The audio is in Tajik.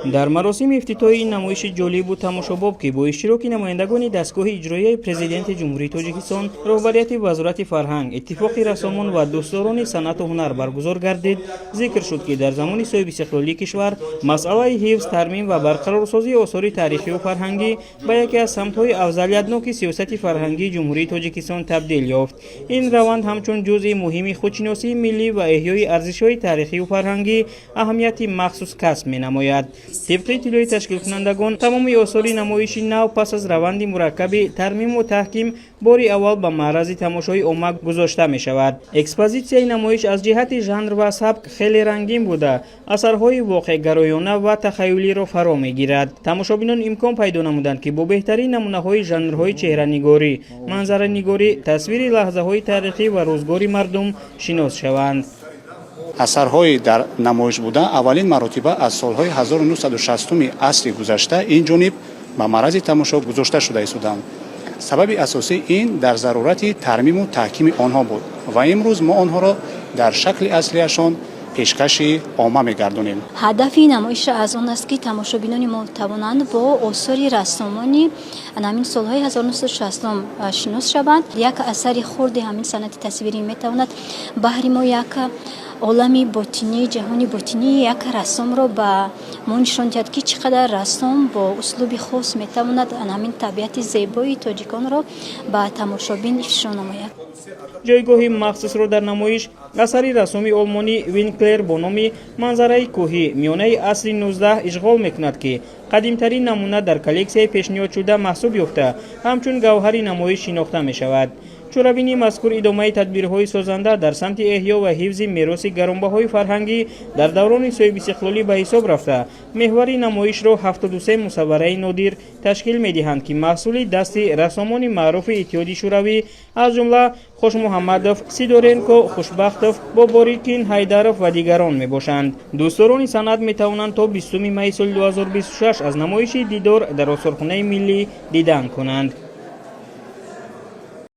Дар маросими ифтитоҳи ин намоиши ҷолибу тамошобоб, ки бо иштироки намояндагони дастгоҳи иҷроияи Президенти Ҷумҳурии Тоҷикистон, роҳбарияти Вазорати фарҳанг, Иттифоқи рассомон ва дӯстдорони санъату ҳунар баргузор гардид, зикр шуд, ки дар замони соҳибистиқлолии кишвар масъалаи ҳифз, тармим ва барқарорсозии осори таърихию фарҳангӣ ба яке аз самтҳои афзалиятноки сиёсати фарҳангии Ҷумҳурии Тоҷикистон табдил ёфт. Ин раванд ҳамчун ҷузъи муҳими худшиносии миллӣ ва эҳёи арзишҳои таърихию фарҳангӣ аҳамияти махсус касб менамояд. Тибқи иттилои ташкилкунандагон, тамоми осори намоиши нав пас аз раванди мураккаби тармиму таҳким бори аввал ба маърази тамошои омма гузошта мешавад. Экспозитсияи намоиш аз ҷиҳати жанр ва сабк хеле рангин буда, асарҳои воқеъгароёна ва тахаюлиро фаро мегирад. Тамошобинон имкон пайдо намуданд, ки бо беҳтарин намунаҳои жанрҳои чеҳранигорӣ, манзаранигорӣ, тасвири лаҳзаҳои таърихӣ ва рӯзгори мардум шинос шаванд. Асарҳои дар намоиш буда аввалин маротиба аз солҳои 1960 асри гузашта ин ҷониб ба маърази тамошо гузошта шуда истоданд. Сабаби асосӣ ин дар зарурати тармиму таҳкими онҳо буд ва имрӯз мо онҳоро дар шакли аслиашон пешкаши омма мегардонем. Ҳадафи намоишро аз он аст, ки тамошобинони мо тавонанд бо осори рассомони ҳамин солҳои 1960 шинос шаванд. Як асари хурди ҳамин санъати тасвирӣ метавонад баҳри мо як олами ботинӣ, ҷаҳони ботинии як рассомро ба мо нишон диҳад, ки чӣ қадар рассом бо услуби хос метавонад ҳамин табиати зебои тоҷиконро ба тамошобин ифшо намояд. Ҷойгоҳи махсусро дар намоиш асари рассоми олмонӣ Винклер бо номи «Манзараи кӯҳӣ» миёнаи асри 19 ишғол мекунад, ки қадимтарин намуна дар коллексияи пешниҳодшуда маҳсуб ёфта, ҳамчун гавҳари намоиш шинохта мешавад. Чорабинии мазкур идомаи тадбирҳои созанда дар самти эҳё ва ҳифзи мероси гаронбаҳои фарҳангӣ дар даврони соҳибистиқлолӣ ба ҳисоб рафта, меҳвари намоишро 73 мусаввараи нодир ташкил медиҳанд, ки маҳсули дасти рассомони маъруфи Иттиҳоди Шӯравӣ, аз ҷумла Хошмуҳаммадов, Сидоренко, Хушбахтов, Боборикин, Ҳайдаров ва дигарон мебошанд. Дӯстдорони санъат метавонанд то 20 майи соли 2026 аз намоиши «Дидор» дар Осорхонаи миллӣ дидан кунанд.